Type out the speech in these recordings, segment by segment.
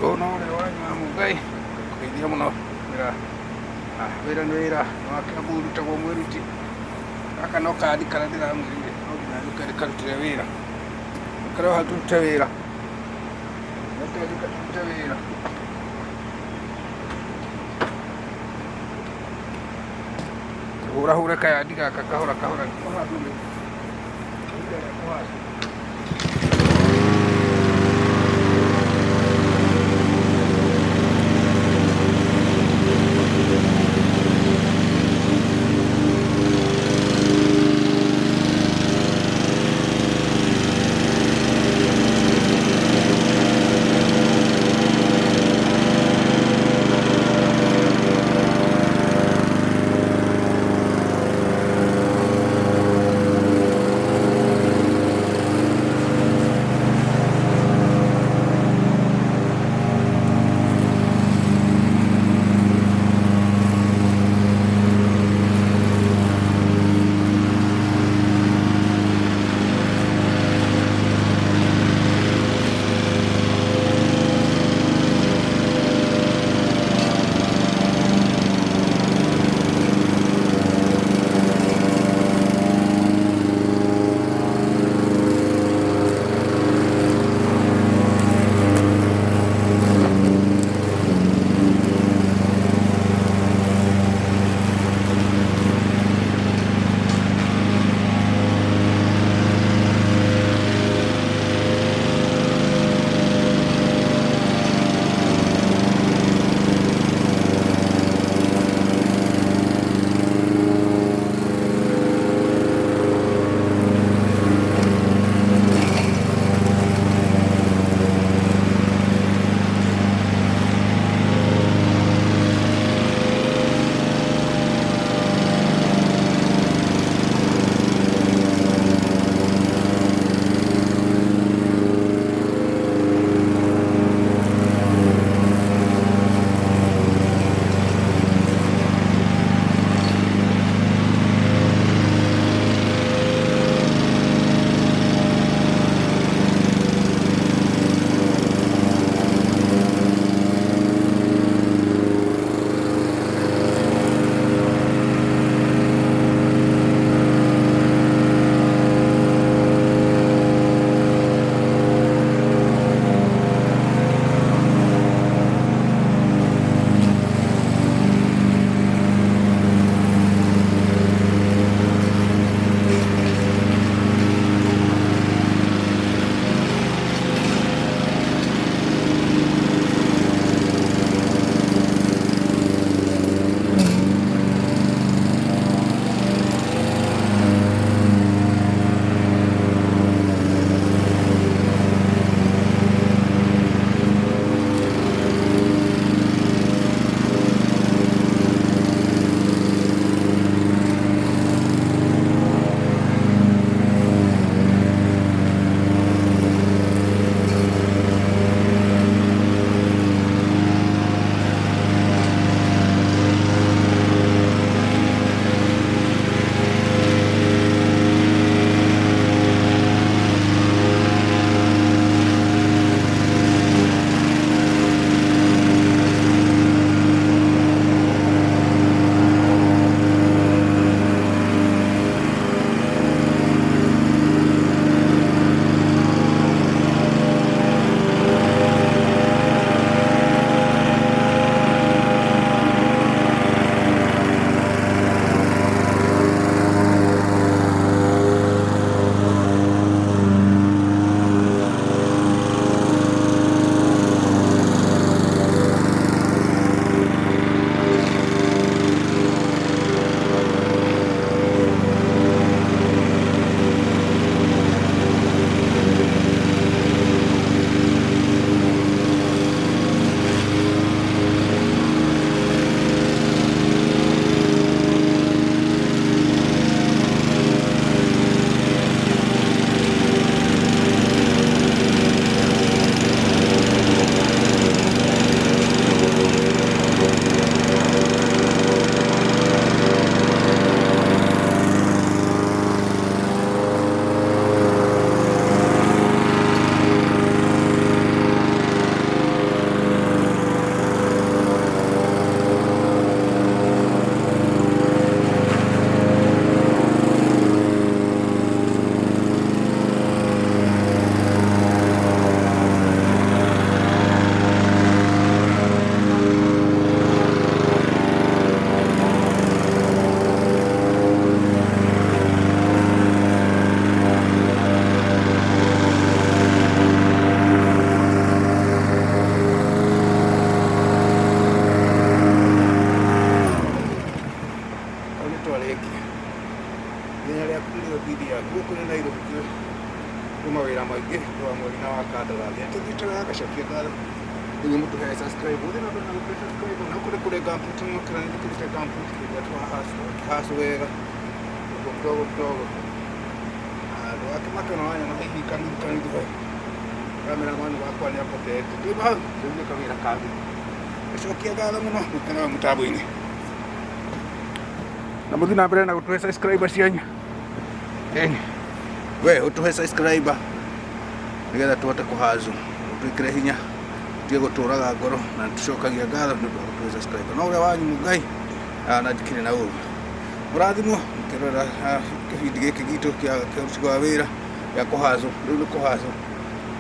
Ũyũ no ũrĩa wanyu wa Mũngai, kũgeithia mũno wĩra, wĩra nĩ wĩra, nĩ wa Kĩambu ũrutagwo mwĩruti. Gaka no kandi karĩa ndĩramwĩrire no nginya njũke ndĩkarutĩre wĩra. Ũkĩrĩ o hau tũrute wĩra. Reke njũke tũrute wĩra. Hũrahũre kayandi gaka kahora kahora. Ihinda rĩa kũhanda. wa mweri na wa kandarathi. Atũthiĩte wega, ngacokia ngatho inyuĩ mũtũhe subscribe, ũthiĩ na mbere na gũtũhe subscribe na kũrĩ kũrĩ gumboot no kĩra nĩkĩrĩte gumboot hĩndĩ ĩrĩa tũrahacũ wega ũguo kidogo kidogo. Ndũgakĩmake ona wanyona hihi kanini kanini hau cameraman wakwa nĩ apotete ndĩ hau tũthiĩ kawĩra kangĩ. Ngacokia ngatho mũno mũikare hau mũtambo-inĩ na mũthiĩ na mbere na gũtũhe subscriber cianyu. Ĩni we ũtũhe subscriber nĩgetha tũhote kũhacu ũtwĩkĩre hinya tige gũtũraga ngoro na tũcokagia ngatho nĩ ũndũ wa gũtũhe subscriber no ũrĩa wanyu Ngai na ndikĩrĩ na ũru. Mũrathimwo mũkĩrora kĩbindi gĩkĩ gitũ kĩa ũruti wa wĩra gĩa kũhacũ. Rĩu nĩ kũhacũ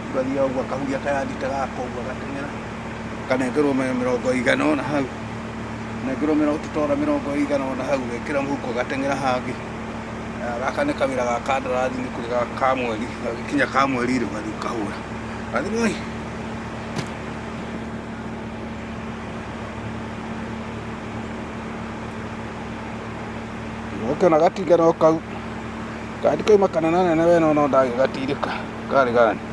ũgathiaga ũguo akahuria kayandi ta gaka ũguo agateng'era akanengerwo mĩrongo ĩigana ũna hau, anengerwo tũtora mĩrongo ĩigana ũna hau, agekĩra mũhuko agateng'era hangĩ. Gaka nĩ kawĩra ga kandarathi nĩ kũrĩ ka mweri, gagĩkinya ka mweri rĩ ũgathiĩ ũkahũra. Rathimwoi. Ũgakĩona gatinga no kau, kandi kauma kanenanene we no no ndagĩgatirĩka, karĩ gani.